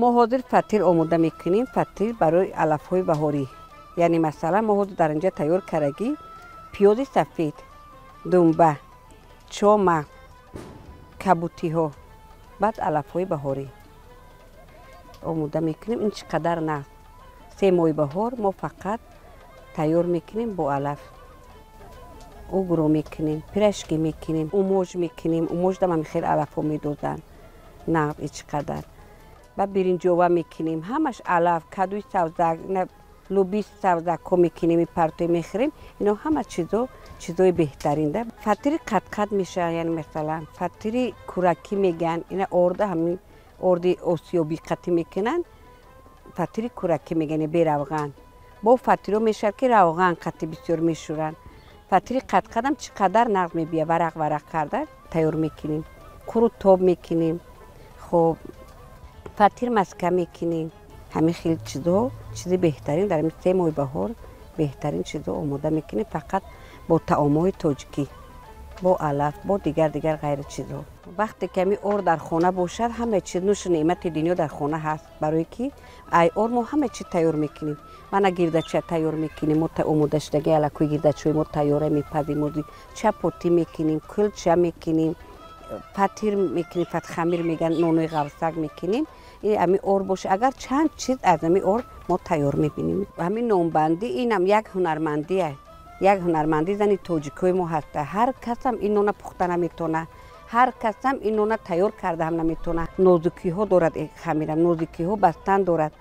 Мо ҳозир фатир омода мекунем, фатир барои алафҳои баҳорӣ. Яъне масалан мо ҳозир дар инҷа тайёр кардагӣ пиёзи сафед, думба, чома, кабутиҳо, баъд алафҳои баҳорӣ омода мекунем. Ин чӣ қадар наст. 3 моҳи баҳор мо фақат тайёр мекунем бо алаф. Угро мекунем, пирашки мекунем, умоҷ мекунем. Умоҷдам ҳам хел алафҳо медозанд. Нағз чӣ қадар. Ба биринҷова мекунем, ҳамаш алаф, кадуи сабзак, луби сабзакҳо мекунем, партои мехӯрем. Ино ҳама чизо чизои беҳтарин. Фатири қадқад мешавад, яъне масалан фатири кӯракӣ мегӯянд, ина орда ҳамин орди осиёбӣ қатӣ мекунанд, фатири кӯракӣ мегӯянд, беравған. Бо фатиро мешавад ки равған қатӣ бисёр мешӯранд. Фатири қадқадам чӣ қадар нағз мебия, варақ варақ карда тайёр мекунем. Қурутоб мекунем, хоб фатир маска мекунем. Ҳамин хел чизҳо чизи беҳтарин дар ҳамин 3 моҳи баҳор беҳтарин чизҳо омода мекунем, фақат бо таомҳои тоҷикӣ, бо алаф, бо дигар дигар ғайри чизҳо. Вақте ки ҳамин ор дар хона бошад, ҳама чиз нӯшу неъмати дунё дар хона ҳаст. Барое ки ай ор мо ҳама чиз тайёр мекунем. Мана гирдача тайёр мекунем, мо омодашудаги алакҳои гирдачаҳои мо тайёра мепазем, чапотӣ мекунем, кулча мекунем, фатир мекунем, фатхамир мегӯянд, нонои ғавсак мекунем. Ин ҳамин ор боша, агар чанд чиз аз ҳамин ор мо тайёр мебинем. Ҳамин нонбандӣ инам як ҳунармандие, як ҳунармандии зани тоҷикои мо ҳаста. Ҳар касам ин нона пухта наметавонад, ҳар касам ин нона тайёр карда ҳам наметавонад. Нозукиҳо дорад хамирам, нозукиҳо бастан дорад,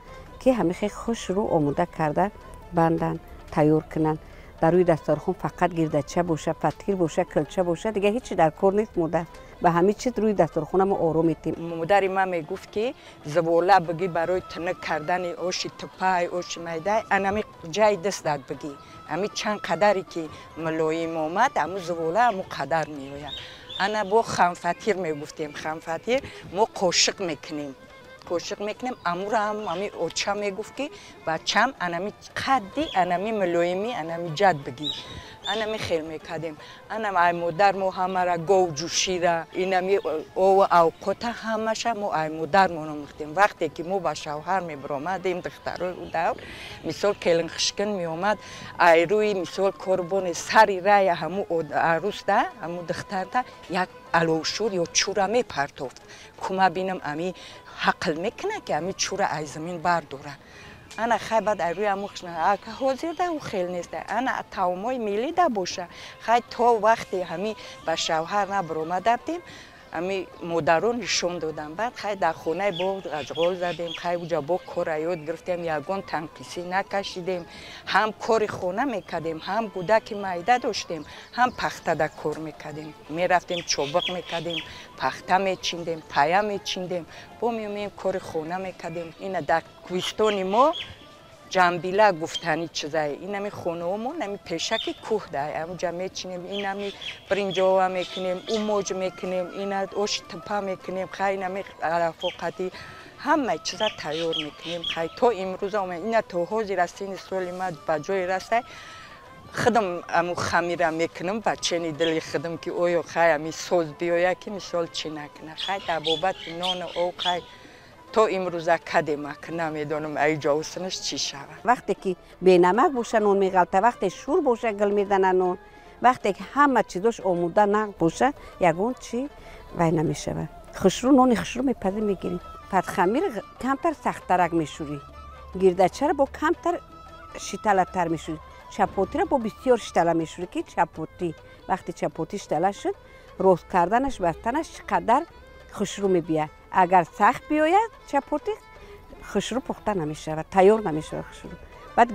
ки ҳамин хел хушрӯ омода карда банданд, тайёр кунанд. Дар рӯи дастархон фақат гирдача боша, фатир боша, килча боша, дигар ҳеҷ чи дар кор нест. Модар ба ҳамин чиз рӯи дастархона мо ором метем. Модари ман мегуфт ки завола бигӣ барои тинук кардани оши тупай, оши майдай, анами ҷайи дастат бигӣ. Ами чанд қадаре ки мулоим омад, аму завола аму қадар меояд. Ана бо хамфатир мегуфтем, хамфатир мо қошиқ мекунем. Қошиқ мекунем, амура ҳам ами оча мегуфт ки бачам анами қадди, анами мулоимӣ, анами ҷад бигӣ. Анами хел мекардем. Анам ай модар мо ҳамара говҷӯшира, инами ову авқота ҳамаша мо ай модар мо омӯхтем. Вақте ки мо ба шавҳар мебиромадем, духтарои ӯ давр, мисол келинхишкин меомад, ай рӯи мисол корбони сари рая ҳаму арӯсда, ҳаму духтарда як аловшур ё чӯра мепартофт. Кума бинам ами ҳақл мекунад ки ами чӯра ай замин бардора. Ана хай баъд ай рӯи аму хишна, ака ҳозир да ӯ хел нест. Ана таомҳои миллӣ да боша. Хай то вақте ҳами ба шавҳар набиромада будем, ами модарон нишон доданд. Баъд хай дар хонаи боғ ғажғол задем, хай уҷа бо кора ёд гирифтем, ягон танқисӣ накашидем. Ҳам кори хона мекардем, ҳам гудаки майда доштем, ҳам пахтада кор мекардем. Мерафтем чобиқ мекардем, пахта мечиндем, пая мечиндем, бо меомем кори хона мекардем. Ина дар кӯҳистони мо ҷамбила гуфтани чизае. Инами хонаҳомон ами пешаки кӯҳ да, амуҷа мечинем, инами биринҷова мекунем, умоҷ мекунем, ина оши тупа мекунем, хай инами алафоқатӣ ҳамаи чиза тайёр мекунем. Хай то имрӯза омад, ина то ҳозир аз синни соли ма ба ҷое расай, худам аму хамира мекунам ба чени дили худам ки оё хай ами соз биёяд ки мисол чӣ накунад. Хай дар бобати нону об хай то имрӯза кадем, ак намедонам ай ҷовсинаш чӣ шавад. Вақте ки бенамак боша нон меғалта, вақте шӯр боша гил мезана нон, вақте ки ҳама чизош омода нағз боша, ягон чӣ вай намешавад. Хушрӯ нони хушрӯ мепазӣ мегирӣ. Фатхамир камтар сахттарак мешӯрӣ, гирдачаро бо камтар шиталатар мешӯрӣ, чапотиро бо бисёр шитала мешӯрӣ ки чапотӣ вақте чапотӣ шитала шуд, рост карданаш бастанаш чӣ қадар хушрӯ мебияд. Агар сахт биёяд чапотӣ хушрӯ пухта намешавад, тайёр намешавад хушрӯ. Баъд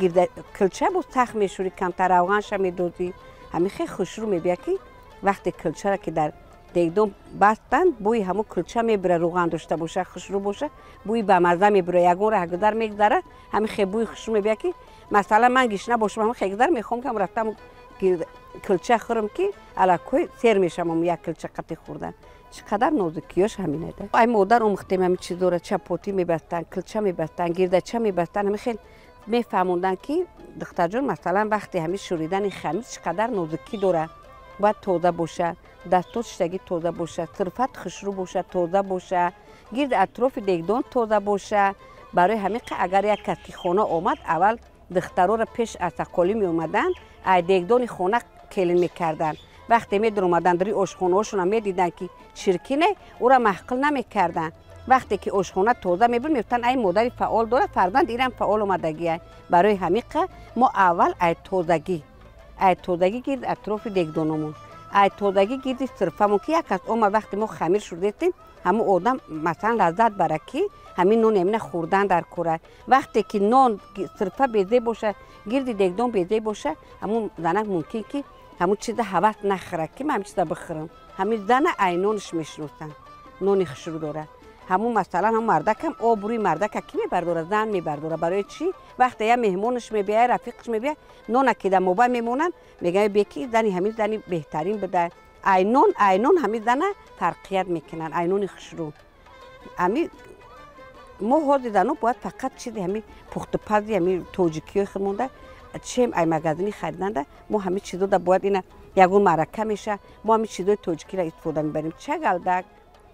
килча бо сахт мешӯрӣ, камтар равғанша медозӣ, ҳамин хел хушрӯ мебияд ки вақте килчаро ки дар дегдон бастанд, бӯи ҳамун килча мебира, рӯған дошта боша, хушрӯ боша, бӯи бамазза мебира, ягон раҳгузар мегузара, ҳамин хел бӯи хушрӯ мебияд ки масалан ман гишна бошам, ҳамин хел гузар мехоҳам ки рафтам килча хӯрам ки аллакай сер мешавам як килча қатӣ хӯрдан. Чӣ қадар нозукиёш ҳаминада. Ай модар омӯхтем ҳамин чизоро, чапотӣ мебастанд, килча мебастанд, гирдача мебастанд, ҳамин хел мефаҳмонданд ки духтарҷон масалан вақте ҳамин шӯридани хамир чӣ қадар нозукӣ дорад. Бояд тоза боша, дастор шиштагӣ тоза боша, сирфат хушрӯ боша, тоза боша, гирди атрофи дегдон тоза боша. Барои ҳамин агар як кас ки хона омад, аввал духтарора пеш аз сақолӣ меомаданд, ай дегдони хона келин мекарданд. Вақте медаромаданд рӯи ошхонаҳошона медиданд ки чиркине, ӯра маҳқил намекарданд. Вақте ки ошхона тоза мебуд, мегуфтанд ай модари фаъол дорад, фарзанд ирам фаъол омадагия. Барои ҳамин мо аввал ай тозагӣ, ай тозагӣ гирди атрофи дегдономон, ай тозагӣ гирди сирфамон, ки як кас омад, вақте мо хамир шурдестем, ҳамун одам масалан лаззат бара ки ҳамин нон эмина хӯрдан дар кора. Вақте ки нон сирфа безеб боша, гирди дегдон безеб боша, ҳамун занак мумкин ки ҳамун чиза ҳавас нахӯрад ки ман ҳамин чиза бихӯрам. Ҳамин зана ай нонаш мешиносанд, нони хушрӯ дорад. Ҳамун масалан ҳамун мардакам обрӯи мардака ки мебардорад? Зан мебардорад. Барои чӣ? Вақте я меҳмонаш мебияд, рафиқаш мебияд, нона ки дар моба мемонанд, мегӯянд беки зани ҳамин зани беҳтарин буда. Ай нон, ай нон ҳамин зана фарқият мекунанд, ай нони хушрӯ. Ҳамин мо ҳозир зано бояд фақат чизи ҳамин пухтупази ҳамин тоҷикиҳои худ монда, чем ай магазини хариданда, мо ҳамин чизода бояд ина ягон маърака меша, мо ҳамин чизои тоҷикиро истифода мебарем. Чагалдак,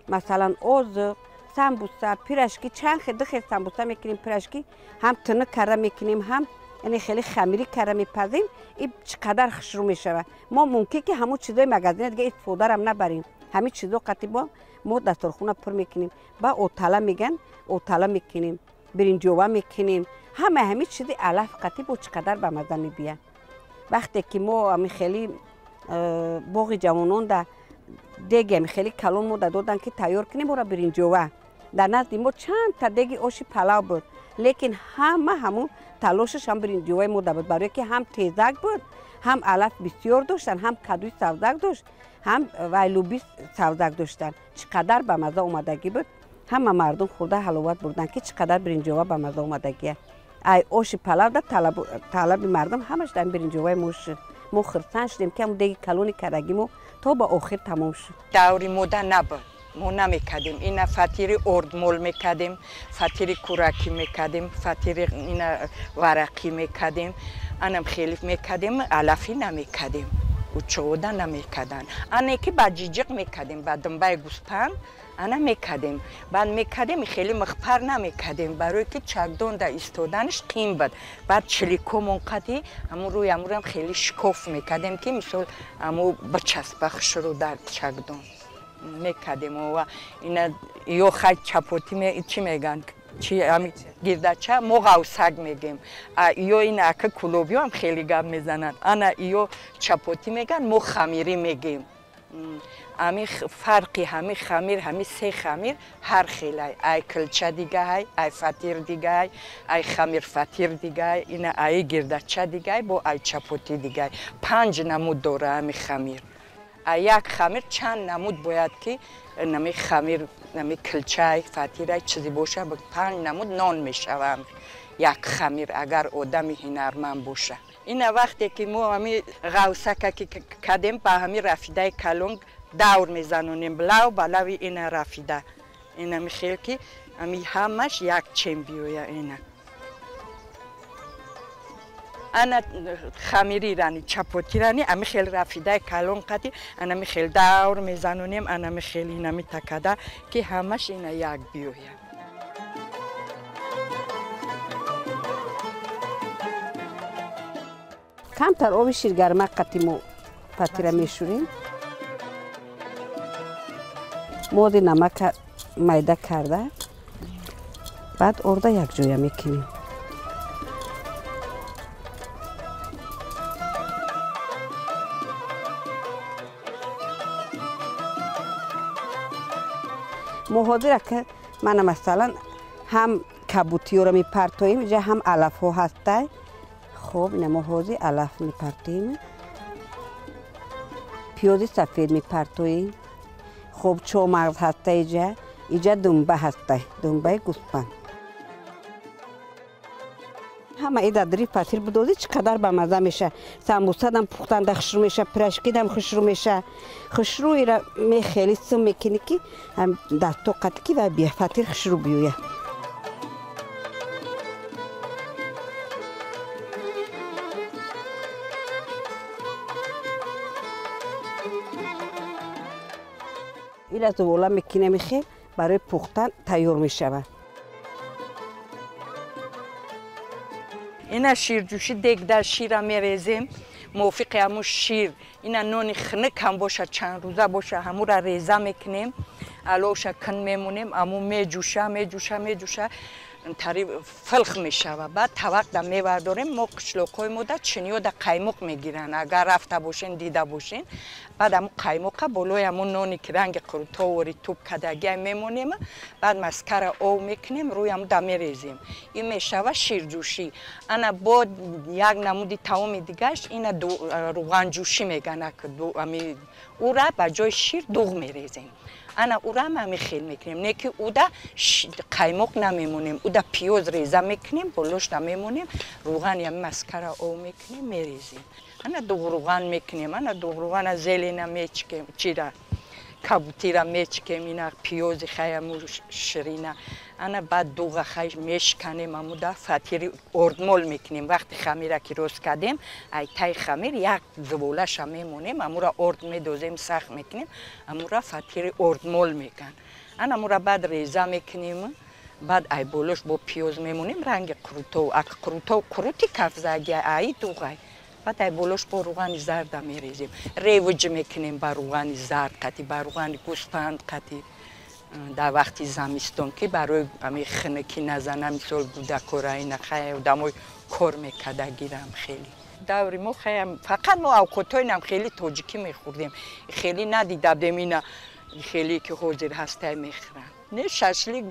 масалан озиқ, самбуса, пирашки, чанд хел ду хел самбуса мекунем, пирашки ҳам тунук карда мекунем, ҳам яъне хеле хамирӣ карда мепазем, и чӣ қадар хушрӯ мешавад. Мо мумкин ки ҳамун чизои магазина дига истифодарам набарем. Ҳамин чизо қатъи мо дасторхона пур мекунем. Ба отала меган, отала мекунем, биринҷова мекунем. Ҳама ҳамин чизи алаф қатъи бо чӣ қадар ба маза мебияд. Вақте ки мо ҳамин хеле боғи ҷавононда деги ҳамин хеле калон мо доданд ки тайёр кунем ора биринҷова. Дар назди мо чанд та деги оши палав буд, лекин ҳама ҳамун талошаш ҳам биринҷоваи мо буд, барое ки ҳам тезак буд, ҳам алаф бисёр доштанд, ҳам кадуи савзак дошт, ҳам вайлуби савзак доштанд. Чӣ қадар ба маза омадагӣ буд, ҳама мардум хӯрда ҳаловат бурданд ки чӣ қадар биринҷова ба маза омадагия. Ай оши палав да талаби мардум ҳамаш дар биринҷоваи мо шуд. Мо хурсанд шудем ки ҳамун деги калони кардаги мо то ба охир тамом шуд. Даври мода набуд, мо намекардем. Ина фатири ордмол мекардем, фатири кӯракӣ мекардем, фатири ина варақӣ мекардем, анам хеле мекардем, алафӣ намекардем, учода намекарданд. Ане ки ба ҷиҷиқ мекардем, ба думбаи гӯспанд ана мекардем. Баъд мекардем, хеле михпар намекардем, барое ки чакдонда истоданаш қим буд. Баъд чиликомон қади ҳамун рӯи ҳамурам хеле шикоф мекардем, ки мисол ҳаму бичаспа хушрӯ дар чакдон мекардем. Ва ина ё хай чапотӣ чӣ мегӯянд, чи ҳами гирдача мо ғавсак мегӯем, ё ина ака кулобиё ҳам хеле гап мезананд, ана ё чапотӣ мегӯянд, мо хамирӣ мегӯем. Ҳами фарқи ҳами хамир, ҳами се хамир ҳар хелай. Ай килча дигаҳай, ай фатир дигаҳай, ай хамир фатир дигаҳай, ина ай гирдача дигаҳай, бо ай чапотӣ дигаҳай. 5 намуд дора ҳами хамир. Як хамир чанд намуд бояд ки нами хамир, нами килчай, фатирай чизе боша, 5 намуд нон мешава як хамир агар одами ҳунарманд боша. Ина вақте ки мо ҳами ғавсака ки кардем, ба ҳами рафидаи калон давр мезанонем, лав ба лави ина рафида. Ина михел ки ҳами ҳамаш як чем биёя ина. Ана хамири рани, чапоти рани, ами хел рафидаи калон қати, ана михел давр мезанонем, ана михел ина митакада ки ҳамаш ина як биёя. Камтар оби ширгарма қати мо фатира мешӯрем. Моди намака майда карда, баъд орда якҷоя мекунем. Мо ҳозир ака мана масалан ҳам кабутиёро мепартоем, инҷа ҳам алафҳо ҳастай. Хоб, ина мо ҳозир алаф мепартоем, пиёзи сафед мепартоем. Хоб, чормағз ҳаста иҷа, иҷа думба ҳаста, думбаи гӯспанд. Ҳама и дар дри фатир будозӣ чӣ қадар ба маза меша. Самбусадам пухтанда хушрӯ меша, пирашкидам хушрӯ меша. Хушрӯира мехели сум мекунӣ ки дасто қатӣ ки ва фатир хушрӯ биёя. Ира зувола мекунем, хел барои пухтан тайёр мешавад. Ина ширҷӯшӣ дег дар шира мерезем, мувофиқи ҳамун шир. Ина нони хунук ҳам боша, чанд рӯза боша, ҳамура реза мекунем, аловша кун мемонем, ҳамун меҷӯша, меҷӯша, меҷӯша, тари филх мешава. Баъд тавақда мевардорем. Мо қишлоқҳои мода чиниёда қаймоқ мегиранд, агар рафта бошен, дида бошен. Баъд ҳамун қаймоқа болои ҳамун нони ки ранги қурутовори туп кардагия мемонем, баъд маскара ов мекунем, рӯи ҳамуда мерезем. Ин мешава ширҷӯшӣ. Ана бо як намуди таоми дигараш ина рӯғанҷӯшӣ мегӯянд. Ура ба ҷои шир дуғ мерезем. Ана ура ҳам ҳамин хел мекунем, не ки уда қаймоқ намемонем, уда пиёз реза мекунем, болош намемонем, рӯғани ҳами маскара ов мекунем, мерезем. Ана дуғрӯған мекунем, ана дуғрӯғана зелена мечикем, чира кабутира мечикем, ина пиёзи хаяму ширина. Ана баъд дуға хай мешканем, амуда фатири ордмол мекунем. Вақти хамира ки рост кардем, ай таи хамир як зуволаша мемонем, амура орд медозем, сахт мекунем, амура фатири ордмол мекунанд. Ана амура баъд реза мекунем, баъд ай болош бо пиёз мемонем, ранги қурутов, ак қурутов қурути кафзаги ай дуғай. Баъд ай болош бо рӯғани зарда мерезем, ревуҷ мекунем ба рӯғани зард қати, ба рӯғани гӯспанд қати. Дар вақти замистон ки барои ҳамин хунукӣ назана, мисол гудакора ина хай одамои кор мекардагирам. Хеле даври мо хаям фақат мо авқотҳоинам хеле тоҷикӣ мехӯрдем, хеле надида будем ина хеле ки ҳозир ҳастай мехӯранд. Не шашлик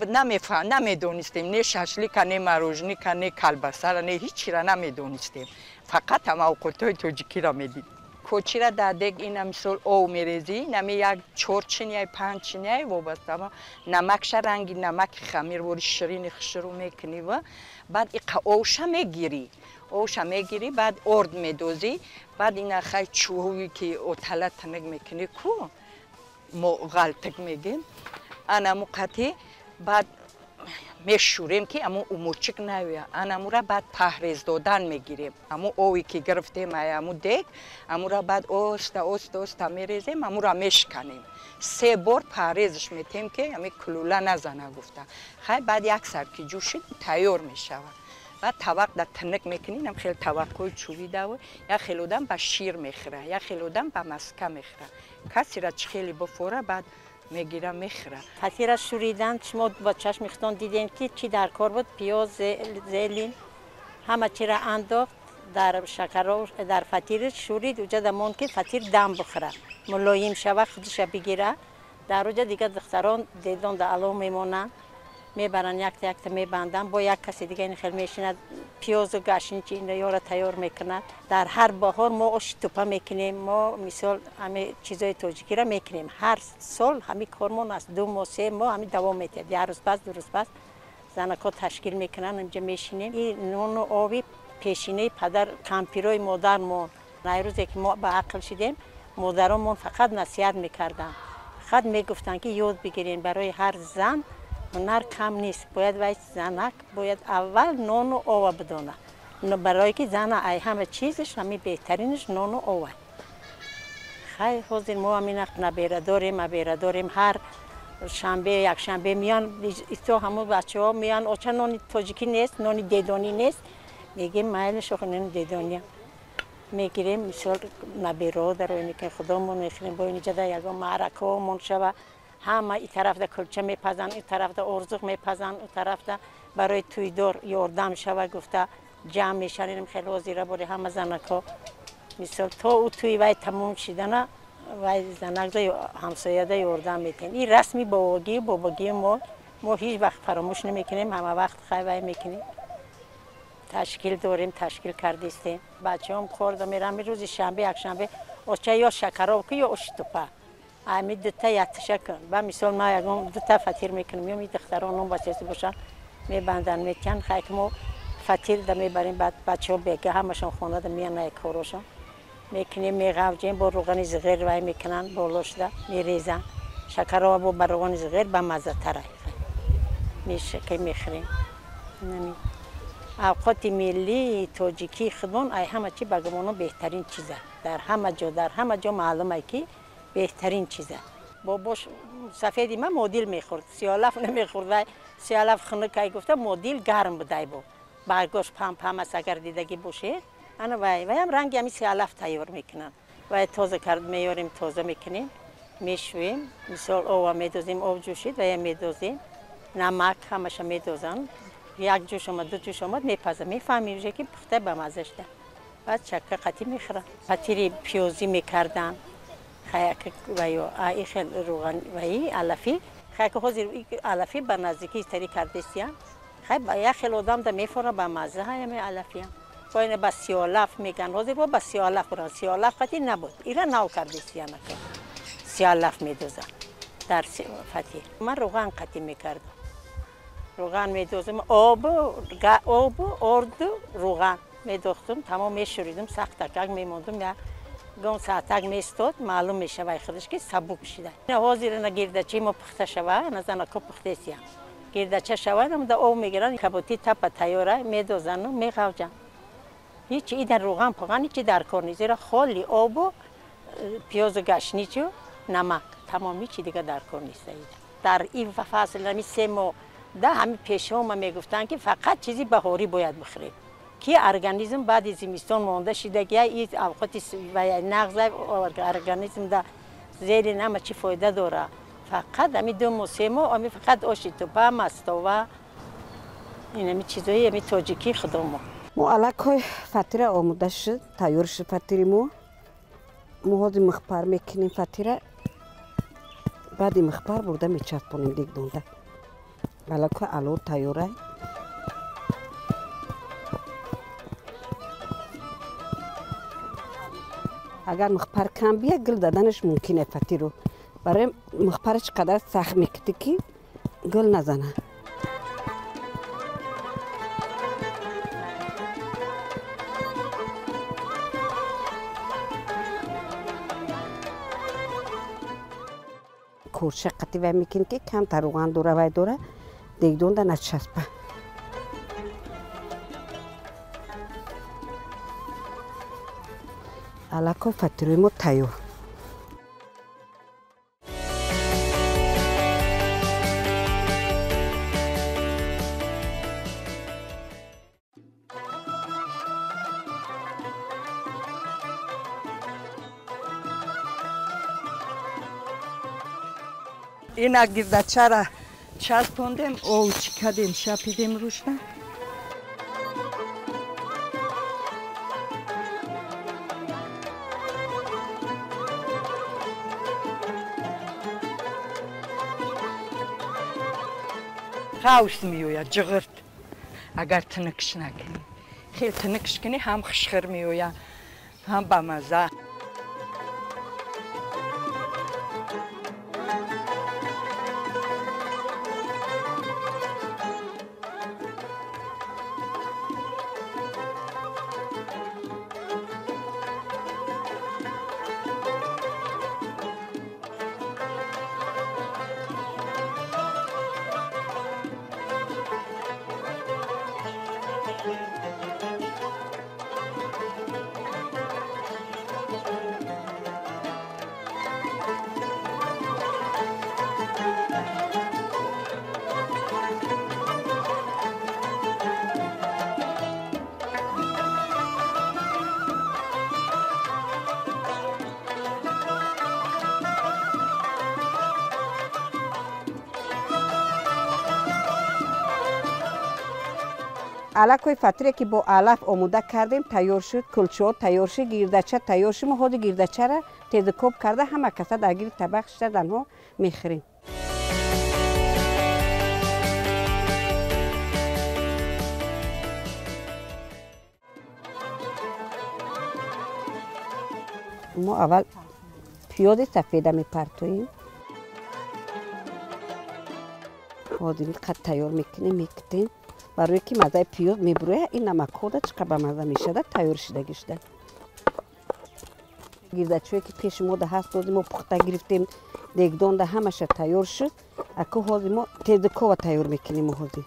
намедонистем, не шашлика, не мороженика, не калбасара, не ҳичира намедонистем, фақат ҳам авқотҳои тоҷикиро медидем. Кочира дар дег ина мисол ов мерезӣ, нами як чор чинияй, панҷ чинияй вобаста, намакша ранги намаки хамирвори ширини хушрӯ мекунӣ ва баъд иқа овша мегирӣ, овша мегирӣ, баъд орд медозӣ, баъд ина хай чӯҳуи ки отала тинак мекунӣ ку, мо ғалтик мегем, анаму қати баъд мешӯрем ки аму умурчик наояд. Анамура баъд паҳрез додан мегирем. Аму ове ки гирифтем ай аму дег, амура баъд оста оста оста мерезем, амура мешканем. Се бор паҳрезш метем ки ами кулула назана гуфта. Хай баъд як сар ки ҷӯшид, тайёр мешавад. Баъд тавақ дар тинак мекунӣ, нам хеле тавақҳои чӯбӣ дав, як хел одам ба шир мехӯра, як хел одам ба маска мехӯра. Касера чӣ хеле бифора, баъд мегира мехӯра. Фатира шуридан, шумо бо чашми худтон дидем ки чӣ дар кор буд. Пиёз, зелин, ҳама чиро андохт дар шакаро, дар фатир шурид, уҷа монд ки фатир дам бихӯра, мулоим шава, худша бигира. Дар уҷа дигар духтарон дедон да алов мемонанд, мебаранд, якта якта мебанданд, бо як каси дига ин хел мешинад, пиёзу гашничи ина ёра тайёр мекунад. Дар ҳар баҳор мо оши тупа мекунем, мо мисол ҳами чизои тоҷикиро мекунем. Ҳар сол ҳами кормон аст, 2 моҳ, 3 моҳ ҳами давом метиҳад. Як рӯз пас, 2 рӯз пас занакҳо ташкил мекунанд, инҷа мешинем. Ин нону оби пешинаи падар, кампирои модармон. Ай рӯзе ки мо ба ақл шидем, модаронмон фақат насиҳат мекарданд, фақат мегуфтанд ки ёд бигирем, барои ҳар зан ҳунар кам нест, бояд вай занак бояд аввал нону ова бидона, барое ки зана ай ҳама чизаш ҳами беҳтаринаш нону ова. Хай ҳозир мо ҳамина набера дорем, абера дорем, ҳар шанбе, якшанбе меян, ито ҳамун бачаҳо меян, оча нони тоҷикӣ нест, нони дедонӣ нест, мегем майлаш охи нони дедониям мегирем, мисол набераҳо дарои мекунем, худомон мехӯрем, бо инҷа ягон маъракаҳомон шава, ҳама и тарафда кулча мепазанд, и тарафда орзуқ мепазанд, у тарафда барои тӯйдор ёрдам шава гуфта ҷамъ мешавем. Хеле ҳозира бори ҳама занакҳо мисол то ӯ тӯи вай тамом шидана вай занакда ҳамсояда ёрдам метиҳем. Ин расми бобогию бобогии мо, мо ҳеҷ вақт фаромӯш намекунем, ҳама вақт хай вай мекунем. Ташкил дорем, ташкил кардистем. Бачаҳом корда мерам, рӯзи шанбе, якшанбе оча ё шакаров ку ё оши тупа, ами дута якташа кун. Ба мисол ма ягон дута фатир мекунем, ё ми духтарон бачаси бошанд мебанданд, метиҳанд. Хай ки мо фатир да мебарем, баъд бачаҳо бега ҳамашон хонада меян ай корошон мекунем, меғавҷем, бо рӯғани зиғер вай мекунанд, болошда мерезанд. Шакарова бо ба рӯғани зиғер ба маззатара мешакай мехӯрем. Авқоти миллии тоҷикии худмон ай ҳама чи ба гумоно беҳтарин чиза. Дар ҳама ҷо, дар ҳама ҷо маълум ай ки беҳтарин чиза. Бобош Сафеди ма модил мехӯрд, сиёлаф намехӯрд. Вай сиёлаф хунукай гуфта, модил гарм будай бо. Баргош пам-пам аст, агар дидагӣ бошед. Ана вай, вайам ранги ҳами сиёлаф тайёр мекунанд. Вай тоза кард меёрем, тоза мекунем, мешӯем. Мисол ова медозем, об ҷӯшид, ваям медозем. Намак ҳамаша медозанд. Як ҷӯш омад, ду ҷӯш омад, мепаза. Мефаҳмем уже ки пухта ба мазза шуда. Баъд чакка қатӣ мехӯранд. Фатири пиёзӣ мекарданд. Хаяк ваё и хел руған ваи алафӣ. Хаяк ҳозир алафӣ ба наздикӣ истари кардестиян. Хай як хел одам да мефора ба мазза ҳаями алафиям. Бо ина ба сиёлаф меган. Ҳозир бо ба сиёлаф буран. Сиёлаф қатӣ набуд. Ира нав кардестиян ака. Сиёлаф медозанд дар фатир. Ман руған қатӣ мекардам. Руған медозам, обу, орду, руған медохтум, тамом мешӯридум, сахтакак мемондум, як гом саатак местод, маълум мешавай худаш ки сабук шида. Ҳозир ина гирдачаи мо пухта шава, ана занако пухтесиям. Гирдача шава, намуда об мегиранд, каботи тапа тайёра медозану меғавҷанд. Ҳеч идан руған пуған ҳечи дар кор нест, зеро холи обу пиёзу гашничу намак, тамом ҳечи дига дар кор нест. Дар ин фасл ҳами 3 моҳ да ҳами пешҳо ма мегуфтанд ки фақат чизи баҳорӣ бояд бихӯрем, ки организм баъди зимистон монда шидагия и авқоти нағза организм да зери нама чӣ фоида дора. Фақат ҳами 2 моҳ 3 моҳ ҳами фақат оши тупа, мастова, ин ҳами чизои ҳами тоҷикии худомо. Мо аллакай фатира омода шуд, тайёр шуд фатири мо. Мо ҳозир михпар мекунем фатира, баъди михпар бурда мечаспонем дегдонда. Аллакай алор тайёра. Агар михпар кам бия, гил заданаш мумкин е фатиру. Барои михпара чӣ қадар сахт мекунӣ ки гил назана. Курша қатӣ вай мекунӣ ки камтар руған дора, вай дора, дегдонда начаспа. Аллакай фатирои мо тайёр. Ина гирдачара часпондем, ов чикадем, шапидем рушна. Ғавс меояд, ҷиғирт, агар тинукш накунӣ. Хел тинукш кунӣ, ҳам хушхир меояд, ҳам бамазза. Аллакай фатире ки бо алаф омода кардем тайёр шуд, кулчаҳо тайёр шуд, гирдача тайёр шуд. Мо ҳозир гирдачаро тезикоб карда ҳама каса дар гирди табақ шида занҳо мехӯрем. Мо аввал пиёзи сафеда мепартоем. Ҳозир қад тайёр мекунем, мекутем. Барои ки маззаи пиёз мебурӯяд, ин намакҳода чӣ қадр ба мазза мешавад, тайёр шидагӣ шуда. Гирдачое ки пеши мо да ҳаст, ҳозир мо пухта гирифтем, дегдонда ҳамаша тайёр шуд. Аку ҳозир мо тезикова тайёр мекунем. Ҳозир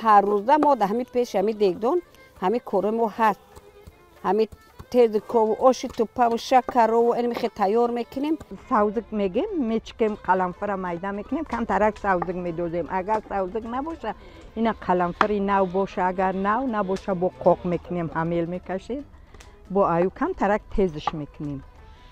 ҳар рӯза мо да ҳами пеши ҳами дегдон ҳами корои мо ҳаст. Ҳами Тезикову оши тупаву шакарову инмихе тайёр мекунем. Савзик мегем, мечикем, қаламфира майда мекунем, камтарак савзик медозем. Агар савзик набоша, ина қаламфири нав боша, агар нав набоша, бо қоқ мекунем, ҳамел мекашем, бо аю камтарак тезш мекунем,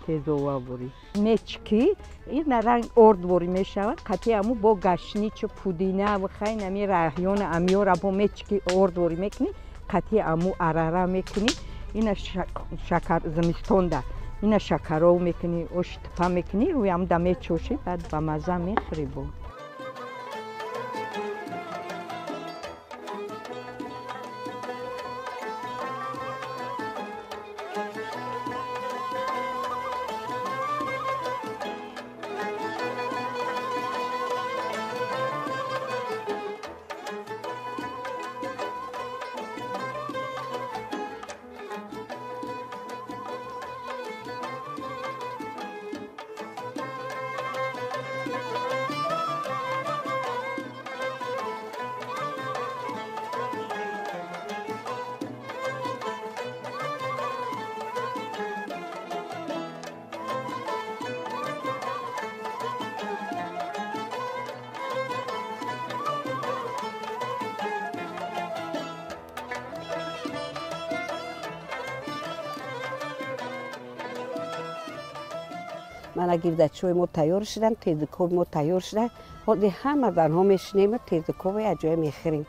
тезоваворӣ мечки, ина ранг ордворӣ мешавад. Қатъи аму бо гашничу пудина ва хайн ами раҳёна амиёра бо мечки ордворӣ мекунӣ, қатъи аму арара мекунӣ, ина шакар зимистонда ина шакаров мекунӣ, оши тупа мекунӣ, рӯи амда мечошӣ, баъд ба мазза мехӯрӣ бо. Мана гирдачиҳои мо тайёр шуданд, тезикови мо тайёр шуда. Ҳозир ҳама занҳо мешинем, тезикови аҷоиб мехӯрем.